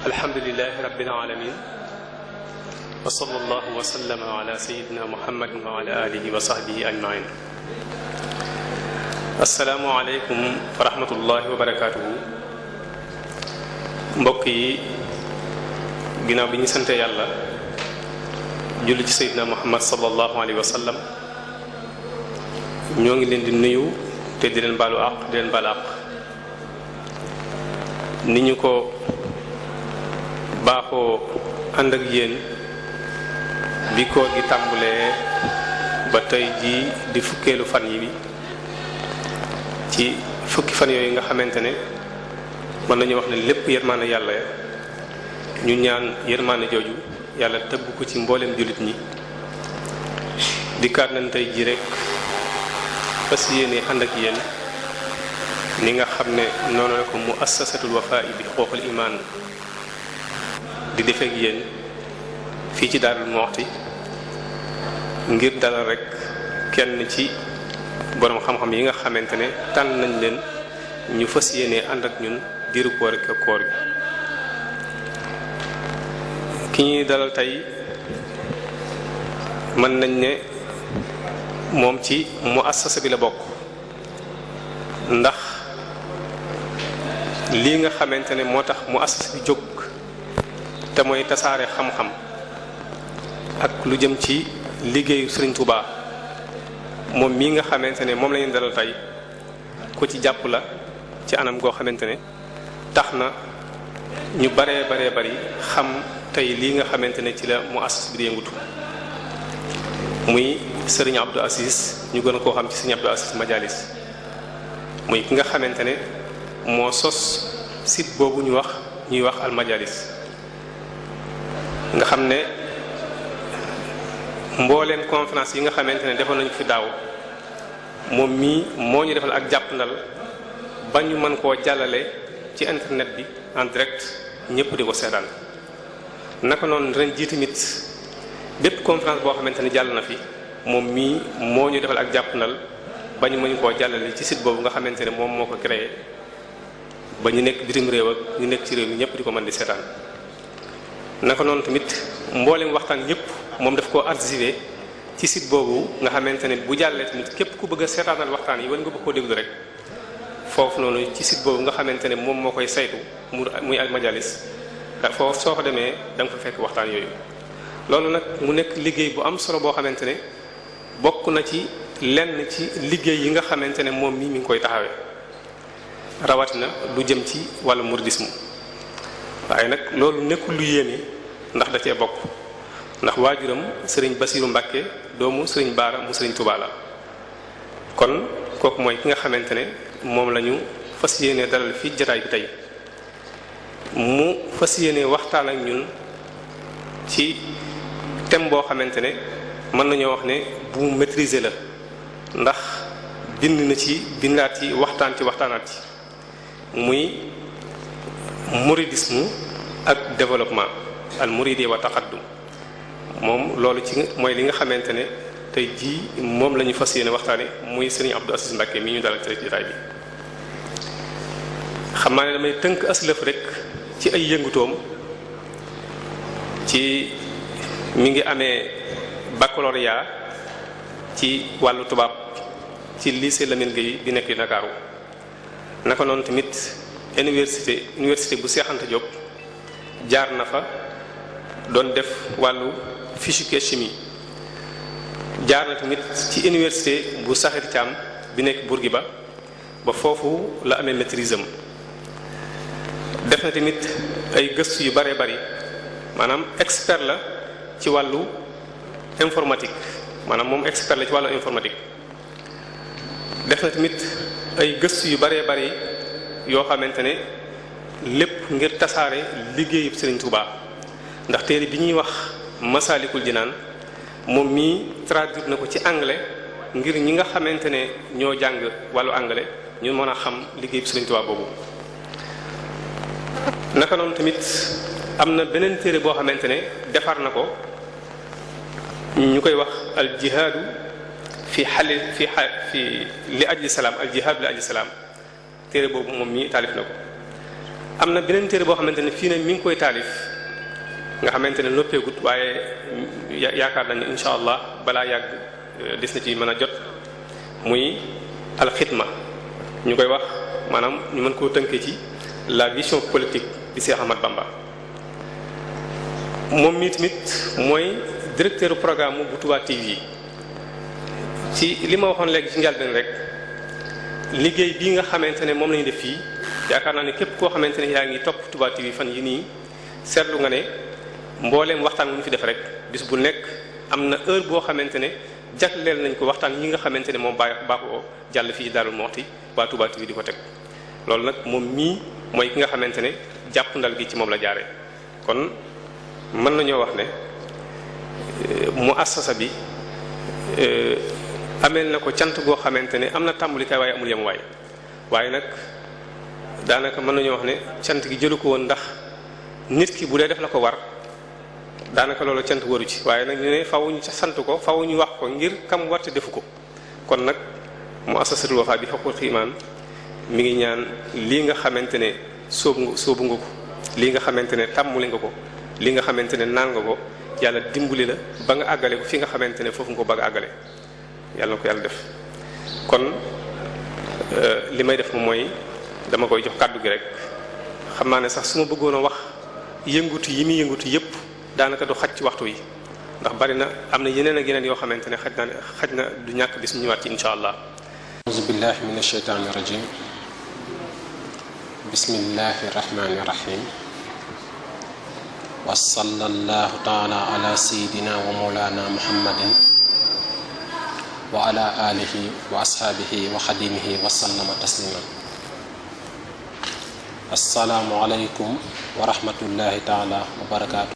alhamdulillahi rabbil alamin wa sallallahu wa sallama ala sayyidina muhammadin wa ala alihi wa sahbihi ajmain. assalaamu aleykum wa rahmatullahi wa barakatuhu. mbokk yi, ginnaaw bi ñu sante yàlla julli ci sayyidina muhammad sallallahu alayhi wa sallam, ñoo ngi leen di nuyu te di leen baalu àq di leen baal àq ni ñu ko baaxoo ànd ak yéen bi koor gi tàmbulee ba tey jii di fukkeelu fan yi bi ci fukki fan yooyu nga xamante ne mën nañu wax ne lépp yërmaande yàlla ñu ñaan yërmaande jooju yàlla tëbb ko ci mbooleem jullit ñi. dikkaat nañ tey jii rek fas yéene ànd ak yéen ni nga xam ne noonu la ko muassasatul Wafa bi xuquuqul iman di defee ak yéen fii ci Daarul Muxti ngir dalal rek kenn ci borom xam-xam yi nga xamante ne tànn nañ leen ñu fas yéene ànd ak ñun diiru koor ak koor gi. ki ñuy dalal tey mën nañ ne moom ci muassasa bi la bokk, ndax lii nga xamante ne moo tax muassasa bi jóg te mooy tasaare xam-xam ak lu jëm ci liggéeyu Sëriñ Tuubaa, moom mii nga xamante ne moom la ñu dalal tey ku ci jàpp la ci anam goo xamante ne tax na ñu baree bari xam tey lii nga xamante ne ci la muassasa bi di yëngutu, muy Sëriñ Abdou Aziz, ñu gën koo xam ci Sëriñ Abdou Aziz Majalis, muy ki nga xamante ne moo sos site boobu ñuy wax al Majalis, nga xam ne mbooleem conférence yi nga xamante ne defoon nañu fi daaw moom mii moo ñu defal ak jàppandal ba ñu mën koo jàllale ci internet bi en direct ñëpp di ko seetaan. naka noonu ren jii tamit bépp conférence boo xamante ne jàll na fi moom mii moo ñu defal ak jàppandal ba ñu mën koo jàllale ci site boobu nga xamante ne moom moo ko créé ba ñu nekk bitim réew ak ñu nekk ci réew mi ñëpp di ko mën di seetaan. naka noonu tamit mboolem waxtaan yëpp moom daf koo archivé ci site boobu nga xamante ne bu jàllee tamit képp ku bëgg a seetaanal waxtaan yi wala nga bëgg koo déglu rek foofu noonu ci site boobu nga xamante ne moom moo koy saytu muy al Majalis foofu soo ko demee da nga fa fekk waxtaan yooyu. loolu nag mu nekk liggéey bu am solo boo xamante ne bokk na ci lenn ci liggéey yi nga xamante ne moom mii mi ngi koy taxawee rawatina lu jëm ci wàllu mouridisme. waaye nag loolu nekkul lu yéeme ndax da cee bokk, ndax waajuram sëriñ Basiiru Mbàkke doomu sëriñ Baara mu sëriñ Tuubaa la. kon kooku mooy ki nga xamante ne moom la ñu fas yéene dalal fii jataay bi tey mu fas yéene waxtaan ak ñun ci thème boo xamante ne mën nañoo wax ne bu maîtriser la, ndax bind na ci bindaat ci waxtaanaat ci muy mouridisme ak développement al mouridi wa taqaddum. moom loolu ci mooy li nga xamante ne tey jii moom la ñu fas yéene waxtaane muy Sëriñ Abdou Aziz Mbàkke mi ñu dalal ci jotaay bi. xam naa ne damay tënk aslëf rek ci ay yëngutoom. ci mi ngi amee baccalauréat ci wàllu tubaab ci lycée Lamine Gueye bi nekk Ndakaaru. naka noonu tamit université bu Cheikh Anta Diop jaar na fa doon def wàllu physique et chimie. jaar na tamit ci université bu Sakhir Thiam bi nekk Bourguiba ba foofu la amee maîtrise am def na tamit ay gëstu yu bare bari maanaam expert la ci wàllu informatique maanaam moom expert la ci wàllu informatique def na tamit ay gëstu yu bare bari yoo xamante ne lépp ngir tasaare liggéeyub Serigne Touba ndax téere bi ñuy wax Masaalikul Jinaan moom mii traduire na ko ci anglais ngir ñi nga xamante ne ñoo jàng wàllu anglais ñu mën a xam liggéeyub Serigne Touba boobu. naka noonu tamit am na beneen téere boo xamante ne defar na ko ñu koy wax al jihaadu fi li ajli salaam al jihaadu li ajli salaam téere boobu moom mii taalif na ko. am na beneen téere boo xamante ne fii ne mi ngi koy taalif nga xamante ne noppeegut waaye yaakaar nañu insha allah balaa yàgg des na ci mën a jot muy alxidma ñu koy wax maanaam ñu mën koo tënkee ci la vision politique di Cheikh Ahmad Bamba. moom mii tamit mooy directeur programme bu Touba TV ci li ma waxoon léegi ci njëlbeen rek liggéey bii nga xamante ne moom lañu def fii yaakaar naa ne képp koo xamante ne yaa ngi topp Touba TV fan yi nii seetlu nga ne mbooleem waxtaan wu ñu fi def rek bis bu nekk am na heure boo xamante ne jagleel nañ ko waxtaan yi nga xamante ne moom baaxoo jàll fii Darou Moukhty waa Touba TV di ko teg loolu nag moom mii mooy ki nga xamante ne jàpp ndal gi ci moom la jaare kon mën nañoo wax ne mu assasa bi ameel na ko cant goo xamante ne am na tàmbulikaay waaye amul yemuwaay waaye nag daanaka mën nañoo wax ne cant gi jëlu ko woon ndax nit ki bu dee def la ko war daanaka loolu cant waru ci waaye nag ñu ne faw ñu sant ko faw ñu wax ko ngir kam warte defu ko kon nag mu assasatul Wafa bi xuquuqil iman mi ngi ñaan lii nga xamante ne soobu nga ko lii nga xamante ne tàmmuli nga ko lii nga xamante ne naan nga ko yàlla dimbali la ba nga àggale ko fi nga xamante ne foofu nga ko bëgg a àggale yàlla na ko yàlla def kon li may def moom mooy dama koy jox kàddu gi rek xam naa ne sax su ma bëggoon a wax yëngutu yi muy yëngutu yépp daanaka du xaj ci waxtu yi ndax bari na am na yeneen ak yeneen yoo xamante ne xaj na du ñàkk bis ñu ñëwaat ci insha allah. auzu billahi min asheytaani rajim bismillahi rahmani rahim wa sallallahu taala ala sayidina wa mawlana muhammadin wa ala alihi wa ashaabihi wa xadimihi wa sallama tasliman assalaamu aleykum wa rahmatullahi taala wa barakaatu.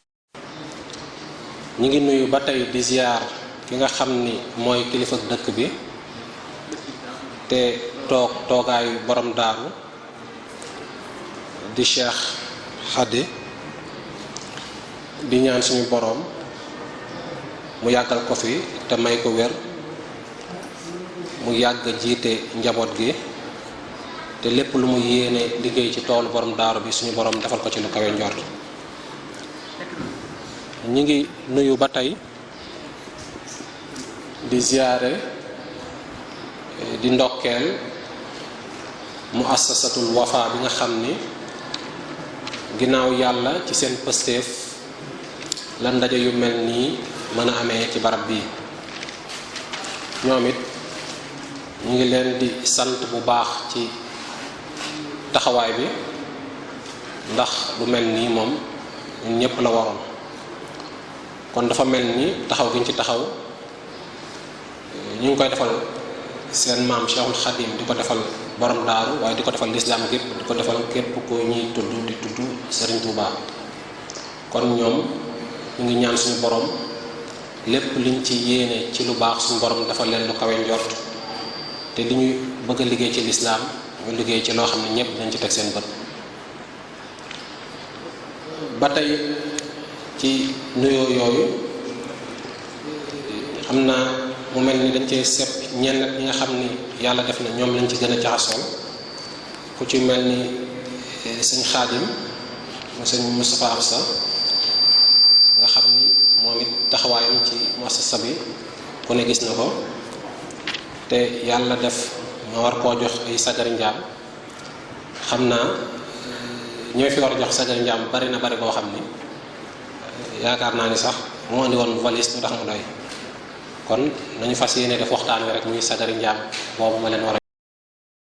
ñi ngi nuyu ba tey di ziyaar ki nga xam ni mooy kilifa dëkk bi te toogaayu borom daaru di Cheikh Khady di ñaan suñu borom mu yàggal ko fi te may ko wér mu yàgg jiite njaboot gi te lépp lu mu yéene liggéey ci toolu borom daaru bi suñu borom defal ko ci lu kawe njort. ñi ngi nuyu ba tey di ziyaare di ndokkeel mu assasatul Wafa bi nga xam ni ginnaaw yàlla ci seen pësteef la ndaje yu mel nii mën a amee ci barab bii ñoom it ñu ngi leen di sant bu baax ci taxawaay bi ndax lu mel nii moom ñun ñépp la waroon kon dafa mel ni taxaw gi ñu ci taxaw ñu ngi koy defal seen maam Cheikhul Khadim di ko defal borom daaru waaye di ko defal lislaam gépp di ko defal képp ko ñuy tudd di tudd Serigne Touba kon ñoom ñu ngi ñaan suñu borom lépp liñ ci yéene ci lu baax suñu borom dafa leen lu kawe njort te li ñuy bëgg a liggéey ci lislaam ñu liggéey ci loo xam ne ñëpp dañ ci teg seen bët. ba tey ci nuyoo yooyu xam naa mu mel ni dañ cee sepp ñenn ñi nga xam ni yàlla def na ñoom lañ ci gën a jaxasool ku ci mel ni sëñ Xaadim sëñ Moustapha Absa nga xam ni moom it taxawaayam ci muassasa bi ku ne gis na ko te yàlla def ma war koo jox ay sagari njaam xam naa ñooy fi war a jox sagari njaam bari na bari boo xam ni yaakaar naa ni sax moo andi woon valise du tax mu doy kon nañu fas yéene def waxtaan wi rek muy sagari njaam boobu ma leen war a